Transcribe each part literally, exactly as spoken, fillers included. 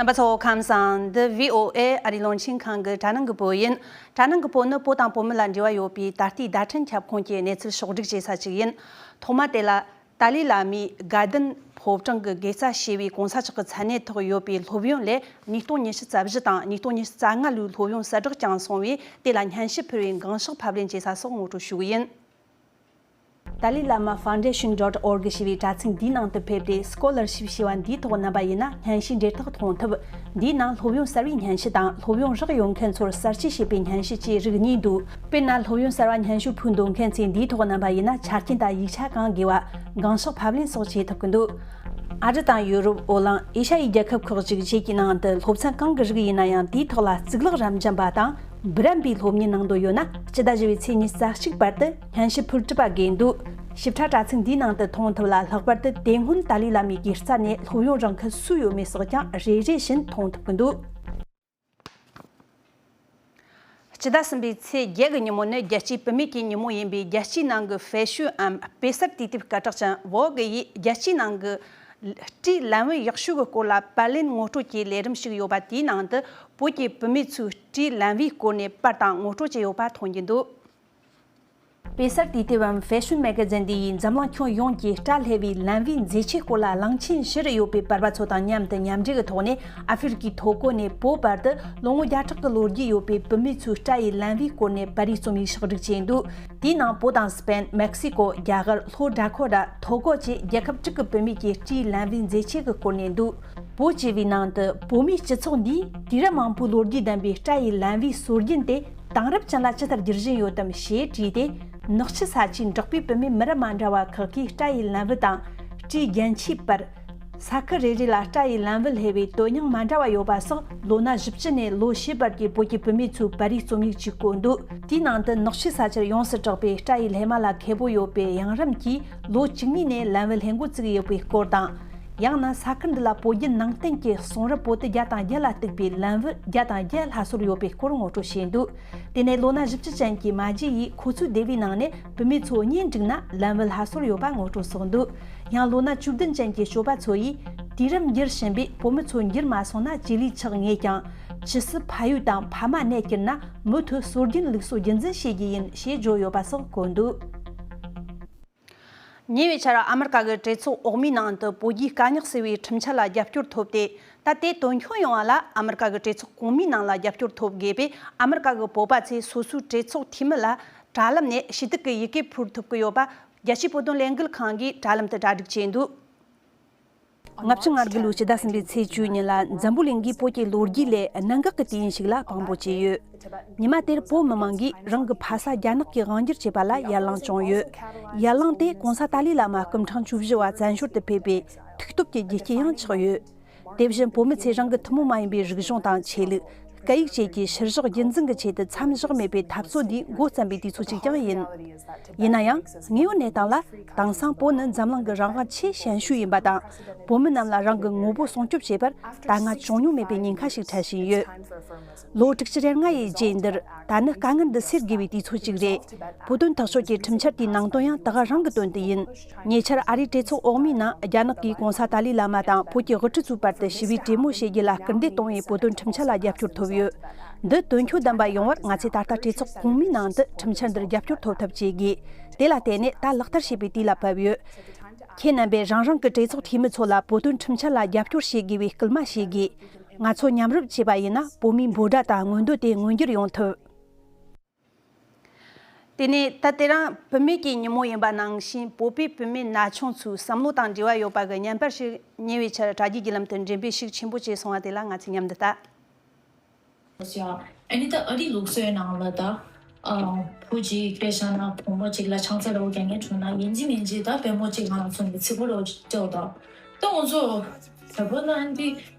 རྣམ་པ་ཚོ་ཁམས་བཟང་། འདི་བྷི་ཨོ་ཨེ་ཨ་རིའི་རླུང་འཕྲིན་ཁང་གི་དྲ་སྣང་གི་བོད་ཡིན། དྲ་སྣང་གི་བོད་ནི་བོད་དང་བོད་མི་ལ་འབྲེལ་བ་ཡོད་པའི་ད་ལྟའི་བརྡ་འཕྲིན་ཁྱབ་ཁོངས་ཀྱི་གནས་ཚུལ་ཕྱོགས་བསྒྲིགས་བྱེད་ས་ཞིག་ཡིན། ཐོག་མ་དེ་ལ་ཏཱ་ལའི་བླ་མའི་དགའ་ལྡན་ཕོ་བྲང་གི་དགེ་རྩ་ཞེས་པའི་གོང་ས་མཆོག་གི་མཚན་གནས་ཐོག་ཡོད་པའི་སློབ་ཡོན་ལས་ཉིས་སྟོང་ཉི་ཤུ་རྩ་བཞི་དང་ཉིས་སྟོང་ཉི་ཤུ་རྩ་ལྔ་ལོའི་སློབ་ཡོན་གསལ་བསྒྲགས་ཀྱང་སོང་བས། དེ་ལ་སྙན་ཞུ་ཕུལ་བའི་འགངས་ཤོག་ཕབ་ལེན་བྱེད་ས་སོགས་ངོ་སྤྲོད་ཞུ་གི་ཡིན། Dalai Lama Foundation dot org ཞེས་པའི་དྲ་ཚིགས་འདིའི་ནང་དུ་ཕེབས་ཏེ། Scholarship ཞེས་པ་འདིའི་ཐོག་རྣམ་པ་ཡིན་ན་སྙན་ཞུའི་འབྲེལ་ཐག་མཐོང་ཐུབ། འདིའི་ནང་སློབ་ཡོན་གསར་བའི་སྙན་ཞུ་དང་སློབ་ཡོན་རག་ཡོད་མཁན་ཚོར་གསར་བཅོས་བྱས་པའི་སྙན་ཞུ་བཅས་རིགས་གཉིས་འདུག་དཔེར་ན། སློབ་ཡོན་གསར་བ་སྙན་ཞུ་ཕུལ་འདོད་མཁན་ཚོས་འདིའི་ཐོག་རྣམ་པ་ཡིན་ན་ཆ་རྐྱེན་དང་ཡིག་ཆ་གང་དགོས་པ། འགངས་ཤོག་ཕབ་ལེན་སོགས་བྱེད་ཐུབ་ཀྱི་འདུག་ཨ་རི་དང་ཡུ་རོབ། ཨོ་གླིང་། ཨེ་ཤ་ཡའི་རྒྱལ་ཁབ་ཁག་ཅིག་བཅས་ཀྱི་ནང་དུ་སློབ་ཚན་གང་གི་རིགས་ཡིན་ན་ཡང་དེའི་ཐོག་ལ་གཙུག་ལག་རབ་འབྱམས་པ་དང་འབུམ་རམས་པའི་སློབ་གཉེར་གནང་འདོད་ཡོད་ན། སྤྱི་ཟླ་བཞི་པའི་ཚེས་ཉི་ཤུ་རྩ་གཅིག་བར་དུ་སྙན་ཞུ་ཕུལ་གྲུབ་པ་དགོས་འདུག་ཞིབ་ཕྲ་དྲ་ཚིགས་འདིའི་ནང་དུ་མཐོང་ཐུབ་ལ། ལྷག་པར་དུ་དེ་སྔོན་ཏཱ་ལའི་བླ་མའི་དགེ་རྩ་ནས་སློབ་ཡོན་རག་མཁན་སུ་ཡོད་མེད་སོགས་ཀྱང་རེ་རེ་བཞིན་མཐོང་ཐུབ་ཀྱི་འདུག་སྤྱི་ཟླ་གསུམ་པའི་ཚེས་བརྒྱད་ཀྱི་ཉིན་མོ་ནི་རྒྱལ་སྤྱིའི་བུད་མེད་ཀྱི་ཉིན་མོ་ཡིན་པས། རྒྱལ་སྤྱིའི་ནང་གི་ཧྥེ་ཤོན་འམ་དཔེ་གསར་དུས་དེབ་སྐད་གྲགས་ཅན་Vogue ཡིས་རྒྱལ་སྤྱིའི་ནང་གི་སྤྲེའུ་ལན་བུ་ཡག་ཤོས་ཀྱི་སྐོར་ལ་པར་ལེན་ངོ་སྤྲོད་ཀྱི་ལས་རིམ་ཞིག་ཡོད་པ། དེའི་ནང་དུ་བོད་ཀྱི་བུད་མེད་ཚོས་སྤྲེའུ་ལན་བུའི་སྐོར་ནས་པར་དང་ངོ་སྤྲོད་ཀྱི་ཡོད་པ་མཐོང་རྒྱུ་འདུག་དཔེ་གསར་དུས་དེབ་བམ་Fashion Magazine འདི་ཡིས་འཛམ་གླིང་ཁྱོན་ཡོངས་ཀྱི་སྐྲ་སླེ་བའི་ལན་བུའི་མཛེས་ཆས་སྐོར་ལ་གླིང་ཆེན་བཞི་རུ་ཡོད་པའི་པར་པ་ཚོ་དང་མཉམ་དུ་མཉམ་འབྲེལ་གྱི་ཐོག་ནས་ཨ་ཧྥེ་རི་ཀའི་ཐོ་གོ་ནས་བོད་བར་དུ་ལོ་ངོ་བརྒྱ་ཕྲག་གི་ལོ་རྒྱུས་ཡོད་པའི་བུད་མེད་ཚོའི་སྐྲ་ཡི་ལན་བུའི་སྐོར་ནས་པར་རིས་རྩོམ་ཡིག་ཕྱོགས་སྒྲིག་བྱས་འདུག་དེའི་ནང་བོད་དང་སི་པན། མེག་སི་ཀོ། རྒྱ་གར། ལྷོ་ཌ་ཁོ་ཊ། ཐོ་གོ་བཅས་རྒྱལ་ཁབ་དྲུག་གི་བུད་མེད་ཀྱི་སྤྲེའུ་ལན་བུའི་མཛེས་ཆས་ཀྱི་སྐོར་ནས་འདུག་བོད་ཅེས་པའི་ནང་དུ་བོད་མིའི་སྤྱི་ཚོགས་འདིས་དུས་རབས་མང་པོའི་ལོ་རྒྱུས་ལྡན་པའི་སྐྲ་ཡི་ལན་བུའི་སྲོལ་རྒྱུན་དེ་དེང་རབས་ཅན་ལ་ཇི་ལྟར་བསྒྱུར་བཞིན་ཡོད་དམ་ཞེས་དྲིས་ཏེ། ནག་ཆུ་ས་ཆའི་འབྲོག་པའི་བུད་མེད་མི་རབས་མ་འདྲ་བ་ཁག་གིས་སྐྲ་ཡི་ལན་བུ་དང་སྤྲེའུ་རྒྱན་ཆའི་པར། ས་ཁུལ་རེ་རེ་ལ་སྐྲ་ཡི་ལན་བུ་སླེ་བའི་དོན་སྙིང་མ་འདྲ་བ་ཡོད་པ་སོགས། ལོ་ན་བཞི་བཅུ་ནས་ལོ་བཞི་བར་གྱི་བོད་ཀྱི་བུད་མེད་ཚོའི་པར་རིས་རྩོམ་ཡིག་ཅིག་བཀོད་འདུག་དེའི་ནང་དུ་ནག་ཆུ་ས་ཆར་ཡོངས་སུ་གྲགས་པའི་སྐྲ་ཡི་སླེ་མ་ལ་མཁས་པོ་ཡོད་པའི་གཡང་རམས་ཀྱིས་ལོ་བཅུ་གཉིས་ནས་ལན་བུ་སླེ་འགོ་བཙུགས་ཡོད་པའི་སྐོར་དང་། ཡང་ན་ས་ཁུལ་འདི་ལ་བོད་བརྒྱུད་ནང་བསྟན་གྱི་གསུང་རབ་པོ་ཏི་བརྒྱ་དང་བརྒྱད་ལ་གཏུགས་པའི་ལན་བུ་བརྒྱ་དང་བརྒྱད་སླ་སོར་ཡོད་པའི་སྐོར་ངོ་སྤྲོད་བྱས་འདུག་དེ་ནས་ལོ་ན་བཞི་བཅུ་ཅན་གྱི་མ་བརྗེ་ཡིས་ཁོ་ཚོའི་སྡེ་བའི་ནང་ནས་བུད་མེད་ཚོ་གཉེན་བསྒྲིགས་ན་ལན་བུ་སླ་སོར་ཡོད་པ་ངོ་སྤྲོད་སོགས་འདུག་ཡང་ལོ་ན་བཅུ་བདུན་ཅན་གྱི་སྐྱོབ་པ་ཚོ་ཡིས་དུས་རབས་འགྱུར་བཞིན་པས་བུད་མེད་ཚོ་འགྱུར་མ་སོང་ན་ཇི་ལུས་ཆགས་ངེས་ཀྱང་། ཇི་སྲིད་ཕ་ཡུལ་དང་ཕ་མ་གནས་ཁྱེར་ན་མུ་མཐུད་སྲོལ་རྒྱུན་ལུགས་སྲོལ་རྒྱུན་འཛིན་བྱེད་རྒྱུ་ཡིན་ཞེས་བརྗོད་ཡོད་པ་སོགས་བཀོད་འདུག་ཉེ་བའི་ཆར་ཨ་མི་རི་ཀ་གི་གྲོས་ཚོགས་འོག་མའི་ནང་དུ་བོད་རྒྱའི་དཀའ་རྙོག་སེལ་བའི་ཁྲིམས་འཆར་ལ་རྒྱབ་སྐྱོར་ཐོབ་སྟེ། ད་ལྟའི་དོན་འཁྱོལ་ཡོང་བ་ལ་ཨ་མི་རི་ཀ་གི་གྲོས་ཚོགས་གོང་མའི་ནང་ལ་རྒྱབ་སྐྱོར་ཐོབ་དགོས་པས། ཨ་མི་རི་ཀ་གི་བོད་པ་ཚོས་སོ་སོའི་གྲོས་ཚོགས་འཐུས་མི་ལ་དྲ་ལམ་ནས་ཞུ་གཏུག་གི་ཡི་གེ་ཕུལ་ཐུབ་ཀྱི་ཡོད་པ། རྒྱལ་སྤྱིའི་བོད་དོན་ལས་འགུལ་ཁང་གིས་དྲ་ལམ་དུ་གྲ་སྒྲིག་བྱས་འདུག་ལྔ་བཅུ་ང་དགུ་ལོའི་ཕྱི་ཟླ་གསུམ་པའི་ཚེས་བཅུ་ཉིན་ལ་འཛམ་བུ་གླིང་གིས་བོད་ཀྱི་ལོ་རྒྱུས་ལས་གནད་འགག་གི་དུས་ཡུན་ཞིག་ལ་དཔང་པོ་བྱས་ཡོད། ཉི་མ་དེར་བོད་མི་མང་གིས་རང་གི་ཕ་ས་རྒྱ་ནག་གིས་དབང་བསྒྱུར་བྱས་པ་ལ་ཡར་ལངས་བྱུང་ཡོད། ཡར་ལངས་དེ་གོང་ས་ཏཱ་ལའི་བླ་མ་སྐུ་ཕྲེང་བཅུ་བཞི་བ་བཙན་བྱོལ་དུ་ཕེབས་པའི་ཐུགས་སྟོབས་ཀྱི་རྒྱུ་རྐྱེན་ཡང་ཆགས་ཡོད། དེ་བཞིན་བོད་མི་ཚོས་རང་གི་ཐུན་མོང་མ་ཡིན་པའི་རིག་གཞུང་དང་ཆོས་ལུགས། སྐད་ཡིག་བཅས་ཀྱི་ཕྱིར་བཞག་རྒྱུན་འཛིན་གྱི་ཆེད་དུ་མཚམས་བཞག་མེད་པའི་འཐབ་རྩོད་འདིའི་འགོ་བརྩམས་པའི་དུས་ཚོད་ཅིག་ཀྱང་ཡིན། ཡིན་ན་ཡང་། དངོས་ཡོད་གནས་སྟངས་ལ། དེང་སང་བོད་ནི་འཛམ་གླིང་གི་རང་དབང་ཆེས་ཞན་ཤོས་ཡིན་པ་དང་། བོད་མི་རྣམས་ལ་རང་གི་ངོ་བོ་སྲུང་སྐྱོབ་བྱེད་པར་དཀའ་ངལ་བྱུང་མྱོང་མེད་པའི་ཉེན་ཁ་ཞིག་འཕྲད་བཞིན་ཡོད། ལོ་དྲུག་ཅུ་རེ་ལྔ་ཡི་རྗེས་འདིར། ད་ནི་དཀའ་ངལ་འདི་སེལ་དགོས་པའི་དུས་ཚོད་ཅིག་རེད། བོད་དོན་ཐག་གཅོད་ཀྱི་ཁྲིམས་འཆར་དེའི་ནང་དོན་ཡང་ད་ག་རང་གི་དོན་དུ་ཡིན། ཉེ་ཆར་ཨ་རིའི་གྲོས་ཚོགས་འོག་མའི་ནང་རྒྱ་ནག་གིས་གོང་ས་ཏཱ་ལའི་བླ་མ་དང་བོད་ཀྱི་དབུ་ཁྲིད་ཚོའི་བར་དུ་ཞི་བའི་གྲོས་མོལ་བྱེད་རྒྱུ་ལ་སྐུལ་འདེད་གཏོང་བའི་བོད་དོན་ཁྲིམས་འཆར་ལ་རྒྱབ་སྐྱོར་ཐོབ་ཡོད། འདི་དོན་འཁྱོལ་ལྡན་པ་ཡོང་བར་ང་ཚོས་ད་ལྟ་གྲོས་ཚོགས་གོང་མའི་ནང་དུ་ཁྲིམས་འཆར་འདིར་རྒྱབ་སྐྱོར་ཐོབ་ཐབས་བྱེད་དགོས། དེ་ལ་བརྟེན་ནས་ད་ལག་བསྟར་བྱེད་པའི་དུས་ལ་བབ་ཡོད། ཁྱེད་རྣམ་པས་རང་རང་གི་གྲོས་ཚོགས་འཐུས་མི་ཚོ་ལ་བོད་དོན་ཁྲིམས་འཆར་ལ་རྒྱབ་སྐྱོར་བྱེད་དགོས་པའི་སྐུལ་མ་བྱེད་དགོས། ང་ཚོ་མཉམ་རུབ་བྱས་པ་ཡིན་ན་བོད་མིའི་འབོད་སྒྲ་དང་མངོན་འདོད་དེ་མངོན་འགྱུར་ཡོང་ཐུབ། དེ་ནས་ད་དེ་རིང་བུད་མེད་ཀྱི་ཉིན་མོ་ཡིན་པ་ནང་བཞིན། བོད་པའི་བུད་མེད་ན་ཆུང་ཚོའི་བསམ་བློ་དང་འབྲེལ་བ་ཡོད་པ་གི་བརྙན་པར་ཞིག་ཉེ་བའི་ཆར་དྲ་རྒྱའི་བརྒྱུད་ལམ་དུ་འགྲེམས་སྤེལ་ཞིག་ཆེན་པོ་བྱས་སོང་བ་དེ་ལ་ང་ཚོས་མཉམ་དུ་ལྟ། ཨ་ནི་ད་ཨ་རི་ལུགས་སྲོལ་ནང་ལ་ད་ཨ་བུ་གཅིག་སྐྱེས་བཞག་ན་བུ་མོ་གཅིག་ལ་ཆང་ས་ར་བ་རྒྱག་མཁན་བྱུང་ན་ཡིན་གཅིག་མིན་གཅིག་ད་པད་མོ་གཅིག་ལ་སོང་ནས་ཚིག་པོ་ར་བ་སྤྲད་འོ་ད། ད་ང་ཚོ་བོད་པ་ལ་ཨ་འདི་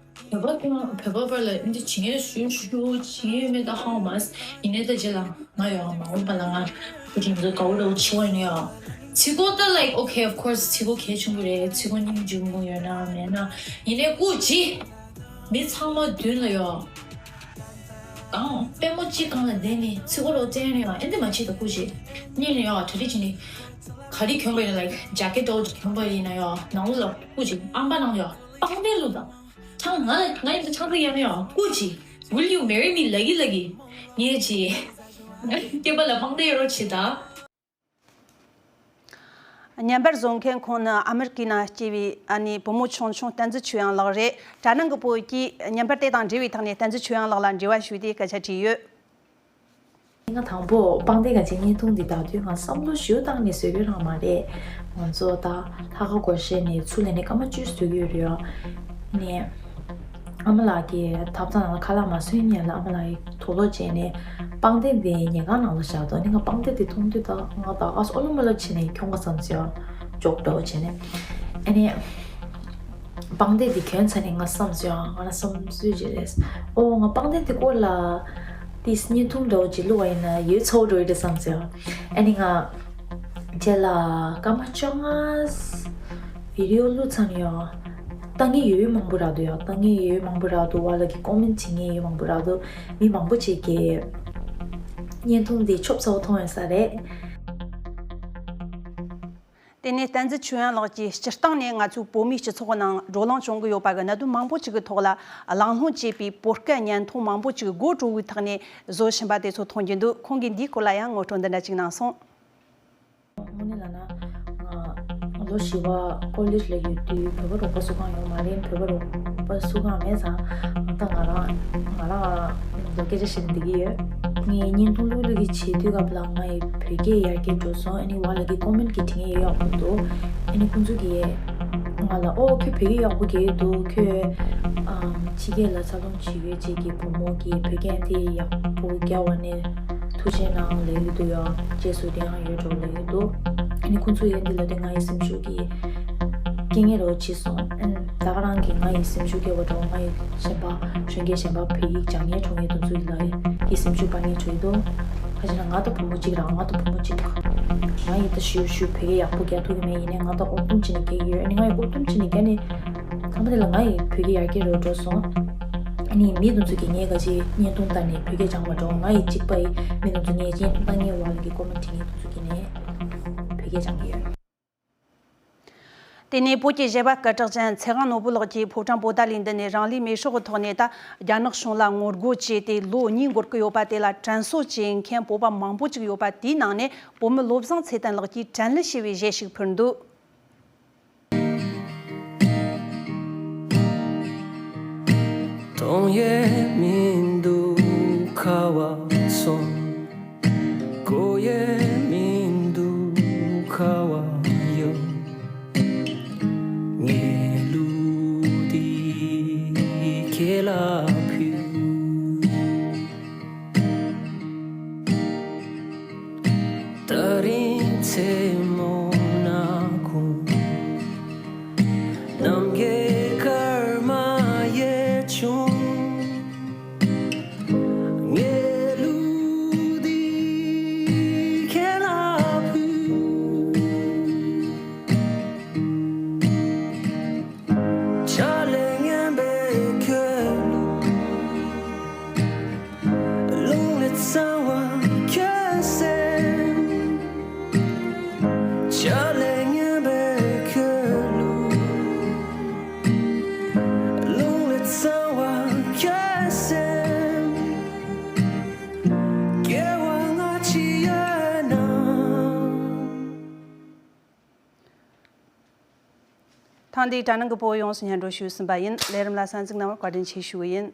བོད་པ་ཀུན་བོད་པ་བར་ལ་འདི་བྱེད་མཁན་ཞུ་ཞུ་བྱེད་མཁན་མེད་ད་ཧ་མ་ཡིན་ནའི་ད་རྗེས་ལ་ང་ཡོང་མ་འོངས་པ་ལ་ང་བུ་ཆུང་ཚོ་དགའ་བོ་ར་བ་ཆེ་བ་ཡིན་ཡོ། ཚིག་པོ་ད་like okay of course ཚིག་པོ་གལ་ཆེན་པོ་རེད། ཚིག་པོ་སྙིང་རྗེ་མོ་ཡོད་ན་མེད་ན་ཡིན་ནའི་སྐུ་མཁྱེན། མི་ཚང་མ་མདུན་ལ་ཡོད། ཨང་པད་མོ་གཅིག་སྒང་ལ་བསྡད་ནས་ཚིག་པོ་ར་བ་སྤྲད་ནས་ཡོད་ཨེ་འདི་མ་བྱེད་ད་སྐུ་མཁྱེན། སྙིང་ལ་ཡོད་གྲ་སྒྲིག་བྱས་ནས་ག་རེ་གྱོན་པ་ཡིན་ན་like ཇེ་ཀེ་ཊི་འདྲ་བོ་ཅིག་གྱོན་པ་ཡིན་ན་ཡོད་ནང་ལོགས་ལ་སྐུ་མཁྱེན་ཨམ་པ་ནང་ཡོད་པང་གདན་བླུགས་དང་། ང་ང་ཡིན་ད་ཆང་ས་ཡང་ཡང་སྐུ་ཅི། Will you marry me? ལ་གི་ལ་གི། ངས་ཅི། སྐྱེས་པ་ལ་དཔང་དེ་རོ་ཆི་ད། བརྙན་པར་བཟོ་མཁན་ཁོང་ནི་ཨ་མེ་རི་ཀའི་ནང་སྐྱེས་པའི་ཨ་ནི་བུ་མོ་ཆུང་ཆུང་བསྟན་འཛིན་ཆོས་དབྱངས་ལགས་རེད། གྲྭ་ནང་གི་བུ་གིས་བརྙན་པར་དེ་དང་འབྲེལ་བའི་ཐོག་ནས་བསྟན་འཛིན་ཆོས་དབྱངས་ལགས་ལ་འབྲེལ་བ་ཞུས་ཏེ་སྐད་ཆ་དྲིས་ཡོད། ང་དང་པོ་པང་གདན་ག་ཅིག་བརྙན་ཐུང་འདི་ལྟ་དུས་ང་བསམ་བློ་ཞུ་སྟངས་ནས་བཟོ་རྒྱུ་རང་མ་རེད། ང་ཚོ་ད་ལྷག་དཀར་སྒོར་གཞས་ནས་ཚུར་ལེན་ནས་སྐར་མ་བཅུ་བཟོ་གི་ཡོད་རེད་ཡ། ནས་ཨ་མ་ལགས་ཀྱིས་ཐབ་ཚང་ནང་ལ་ཁ་ལག་མ་བཟོས་ཉིན་ལ་ཨ་མ་ལགས་ཀྱིས་དུག་ལོག་བྱས་ནས་པང་གདན་དེ་ཉལ་ཁང་ནང་ལ་བཞག་འདུག་ནི་ང་པང་གདན་དེ་མཐོང་དུས་ད་ང་ད་ག་སོ་ཨོ་ལོ་མོ་ལོ་བྱས་ནས་ཁྱོང་ག་བསམ་ཚེ་ཡ། ཅོག་འདྲ་བོ་བྱས་ནས་ཨ་ནི། པང་གདན་དེ་གྱོན་ཚར་ནས་ང་བསམ་ཚུལ་ཨང་ང་རང་བསམ་ཚུལ་ཅིག་རེད། ཨོ་ང་པང་གདན་དེ་སྐོར་ལ་ཏིས་བརྙན་ཐུང་འདྲ་བོ་ཅིག་བླུགས་པ་ཡིན་ན་ཡོད་ཚ་བོ་འགྲོ་ཡི་རེད་བསམ་ཚུལ་ཨང་། ཨ་ནི་ང་རྗེས་ལ་སྐར་མ་བཅོ་ལྔ་བི་ཌི་ཡོ་བླུགས་ཚར་ནས་ཡང་ལྟ་མཁན་ཡོད་ཡོད་མང་པོ་རག་འདུག་ཡང་ལྟ་མཁན་ཡོད་ཡོད་མང་པོ་རག་འདུག་བ་ལ་གི་ཀོ་མེན་བྱེད་མཁན་ཡོད་མང་པོ་རག་འདུག་མི་མང་པོ་ཅིག་གིས་བརྙན་ཐུང་འདི་ཆོབ་ཚ་བོ་མཐོང་ཡོད་ས་རེད། དེ་ནས་བསྟན་འཛིན་ཆོས་དབྱངས་ལགས་ཀྱིས་སྤྱིར་བཏང་ནས་ང་ཚོའི་བོད་མིའི་སྤྱི་ཚོགས་ནང་བགྲོ་གླེང་བྱུང་གི་ཡོད་པ་གི་གནད་དོན་མང་པོ་ཅིག་གི་ཐོག་ལ་གླེང་སློང་བྱེད་པའི་བོད་སྐད་བརྙན་ཐུང་མང་པོ་ཅིག་དགོད་བྲོ་བོའི་ཐོག་ནས་བཟོ་བཞིན་པ་དེ་ཚོ་མཐོང་རྒྱུ་འདུག་ཁོང་གིས་འདིའི་སྐོར་ལ་ཡང་ངོ་སྤྲོད་འདི་འདྲ་ཅིག་གནང་སོང་། དངོས་གནས་ལབ་ན་ང་ལོ་བཞི་བ་ཀོ་ལེཇ་ལ་ཡོད་དུས་བོད་པ་རོགས་པ་སུ་གང་ཡོད་མ་རེད། བོད་པ་རོགས་པ་སུ་གང་མེད་ཙང་ད་ང་རང་ང་རང་ལ་སྐད་ཆ་བཤད་ནས་བསྡད་ཀྱི་ཡོད། ངས་བརྙན་ཐུང་བླུག་བླུག་གི་བྱེད་དུས་སྐབས་ལ་ང་ཡི་བོད་སྐད་ཡར་རྒྱས་འགྲོ་སོང་། ཨ་ནི་བ་ལ་གི་ཀོ་མེན་གི་དྲི་ངན་ཡག་པོ་འདུག་ཨ་ནི་ཁོང་ཚོ་གིས་ང་ལ་ཨོ་ཁྱོད་བོད་སྐད་ཡག་པོ་རྒྱག་གི་འདུག་ཁྱོད་ཨམ་ཕྱི་རྒྱལ་ལ་འཚར་ལོངས་བྱེད་ཡོད་ཅིག་གི་བུ་མོ་གིས་བོད་སྐད་དེ་ཡག་པོ་རྒྱག་པ་ནས་ཐུགས་རྗེ་གནང་ལབ་ཀྱི་འདུག་ཡ། རྗེས་སུ་དེ་ཡང་ཡོད་འགྲོ་ལབ་ཀྱི་འདུག་ཨ་ནི་ཁོང་ཚོ་ཡས་འདི་ལ་དེ་ང་ཡི་སེམས་ཤུགས་ཀྱི་རྐྱེན་ངན་རོ་བྱས་སོང་། ཨ་ནི་ད་ག་རང་གིས་ང་ཡི་སེམས་ཤུགས་སྐྱེ་བ་འགྲོ། ང་ཡི་གཞན་པ་གཞོན་སྐྱེས་གཞན་པ་བོད་ཡིག་སྦྱང་མཁན་འགྲོ་མཁན་དེ་ཚོ་ཡི་ལ་ཡི་སེམས་ཤུགས་སྤར་མཁན་བྱོས་འདུག་ཁ་ཅིག་ན་ང་དང་བུ་མོ་གཅིག་རང་ང་དང་བུ་མོ་གཅིག་རང་ང་ཡི་ད་ཞུ་ཞུ་བོད་སྐད་ཡག་པོ་རྒྱག་ཐུབ་ཀྱི་མེད། ཡིན་ནའི་ང་ད་ཨོ་ཏུམ་བྱས་ནས་རྒྱག་གི་ཡོད། ཨ་ནི་ང་ཡི་ཨོ་ཏུམ་བྱས་ནས་རྒྱག་ནས་ཐ་མ་དེ་ལ་ང་ཡི་བོད་སྐད་ཡར་རྒྱས་རོ་འགྲོ་སོང་། ཨ་ནི་མི་དེ་ཚོ་གིས་ངས་ག་ཅིག་བརྙན་ཐུང་ལྟ་ནས་བོད་སྐད་སྦྱང་བ་འགྲོ། ང་ཡི་གཅིག་པ་ཡི་མི་དེ་ཚོ་ངས་བརྙན་ཐུང་ལྟ་ངའི་བ་ལ་གི་ཀོ་མེན་བྲིས་ངས་དེ་ཚོ་གིས་ནས་བོད་སྐད་སྦྱང་གི་ཡོད། དེ་ནས་བོད་ཀྱི་གཞས་པ་སྐད་གྲགས་ཅན་ཚེ་དབང་ནོར་བུ་ལགས་ཀྱིས་ཕོ་བྲང་པོ་ཏཱ་ལའི་མདུན་ནས་རང་ལུས་མེ་སྲེག་གི་ཐོག་ནས་ད་རྒྱ་ནག་གཞུང་ལ་ངོ་རྒོལ་བྱས་ཏེ་ལོ་གཉིས་འགོར་གི་ཡོད་པ། དེ་ལ་དྲན་གསོ་བྱེད་མཁན་བོད་པ་མང་པོ་ཅིག་ཡོད་པ། དེའི་ནང་ནས་བོད་མི་བློ་བཟང་ཚེ་བརྟན་ལགས་ཀྱིས་དྲན་གླུ་ཞེས་པའི་གཞས་ཤིག་ཕུལ་འདུག་གཏོང་ཡས་མི་འདུག་ཁ་བ་ཚོམ། གོ་ཡས་མི་འདུག་ཁ་བ་ཡོད། ངའི་གླུ་འདི་ཁྱེད་ལ་ཕུལ། ད་རིང་མཚན་མོ་ནག་ཁུང་། ནམ་མཁའི་སྐར་མ་ཡལ་བྱུང་། ངའི་གླུ་འདི་ཁྱེད་ལ་ཕུལ། ཕྱག་ལས་ངན་པའི་ཁྱོད་གླུ། རླུང་ལས་གཙང་བ་ཁྱོད་སེམས། ཕྱག་ལས་ངན་པའི་ཁྱོད་གླུ། རླུང་ལས་གཙང་བ་ཁྱོད་སེམས། སྐྱེ་བ་སྔ་ཕྱི་ཡོད་ན། ཐེངས་འདིའི་དྲ་ནང་གི་བོད་ཡོངས་སུ་སྙན་སྒྲོན་ཞུས་ཟིན་པ་ཡིན། ལས་རིམ་ལ་གསན་གཟིགས་གནང་བར་བཀའ་དྲིན་ཆེ་ཞུ་གི་ཡིན།